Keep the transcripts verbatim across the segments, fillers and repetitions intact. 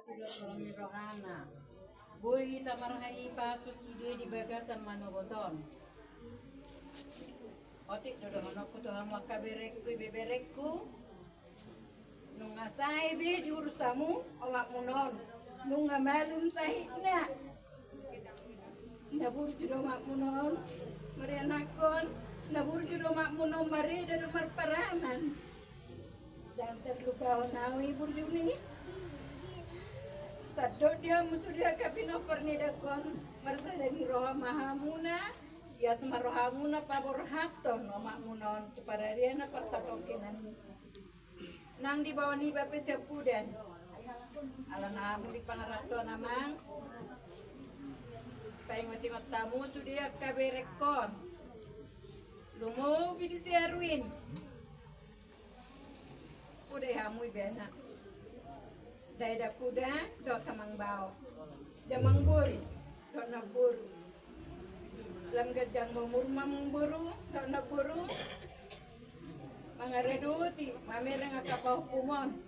Sidok rohana. Boi hita marhahipason sude di bagasan manogot on. Otik do dohononku tu hamu angka berengku, ibeberengku. Nunga sae be diurus hamu omakmuna on. Nunga malum sahitna. Na burju do omakmuna on marianakhon. Na burju do omakmuna on marida do marparaman. Ndang tarlupahon au i burjuna i. Sandok di hamu sude angka pinompar ni dangkon. Marsada ni roha ma hamuna. Ias ma rohamuna paborhathon omakmuna on tu parariana parsatongkinan i. Nang dibaon iba pe siampudan. Alana hamu di pangarantoan amang. Paingotingot hamu sude angka berengkon. Lumobi di si Erwin. Udah hamu ibana. Dai dakuda dohot amangboru. Damang boru dohot namboru. Lam ganjang ma umur amangboru dohot namboru. Mangaradoti mamereng angka pahompumon.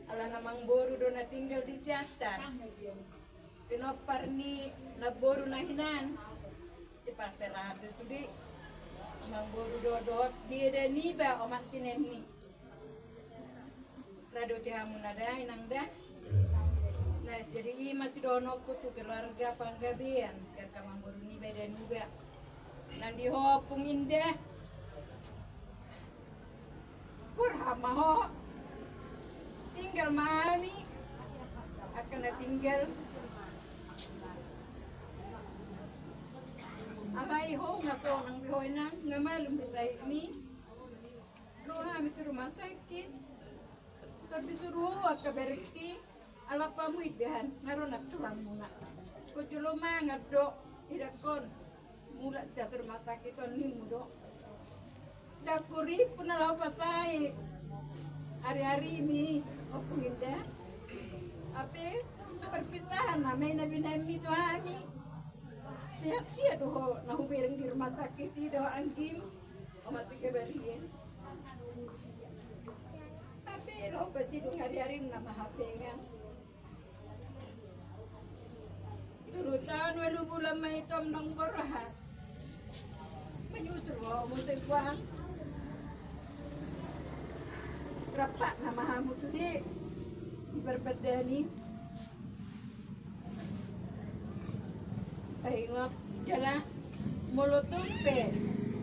Alana amangboru do na tinggal di Siantar. Pinompar ni namboru na hinan. Di parserahan do sude. Amangboru do dohot dia daniba omak sinenni. Radoti hamu na da inang da. Nah, jadi i ma sidohononku tu keluarga Panggabean, angka amangboru niba daniba. Nang di ho Ompung Indah. Borhat ma ho. Tinggal ma hami. Angka na tinggal. Alai ho nga sonang di ho inang, nga malum di sahitmi. Ro hami tu rumah sakit. Tor disuru ho angka berengki. Alap hamu indahan, nga ro nang tu hamuna. Ho jolo mangan do, idangkon. Mulak sian rumah sakit on ninmu do. Ndang hurippu na laho pasae. Ari-arimi, Ompung Indah. Hape perpisahan nama i na binahenmi tu hami. Sehat-sehat do ho na hubereng di rumah sakit i dohot anggim. Omak Tiga Barian. Hape laho pasidung ari-ari nama hapengan. Tolu taon ualu bulan ma i tom naung borhat. Menyusul ho muse puang. Rap nama hamu sude di parbandani. Paingot jala molo tung pe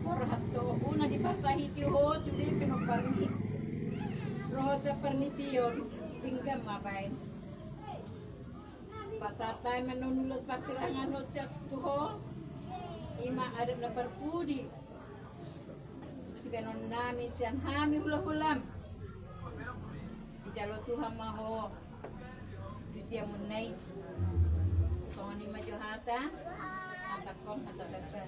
borhat ho, unang dipasahiti ho sude pinomparmi. Ro ho sian parnition, denggan ma baen. Pasahat hami ma on ulos parserahan on sian tu ho. I ma adat na parpudi. Sibaenon nami sian hami hula-hulam. Dijalo Tuhan ma ho di siamun na i. Songon i ma jo hata. Hata kong hata tata.